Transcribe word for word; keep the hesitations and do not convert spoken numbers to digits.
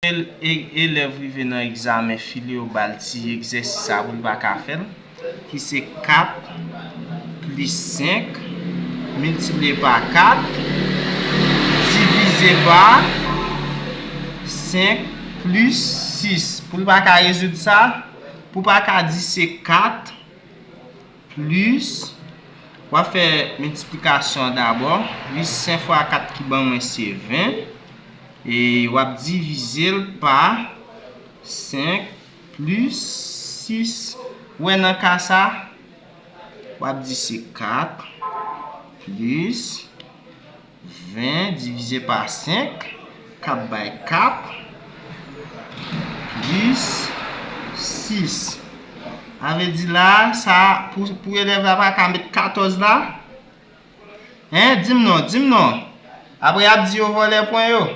E- elèv rive nan egzamen, file yo ba l ti egzèsis sa pou l pa ka fè l, ki se kat plis senk miltipliye pa kat divize pa senk plis sis. Pou l pa ka rezoud sa, pou pa ka di se kat plis, w ap fè miltiplikasyon an dabò. Wi, senk fwa kat ki ban mwen se ven. E w ap divize l pa senk plis sis. Ou wè nan ka sa, w ap di se kat plis ven divize pa senk k ap bay kat plis sis. Sa vle di la, sa, pou, pou elèv la pa ka met katòz la. Hein, di m non, di m non. Apre y ap di yo vòlè pwen yo.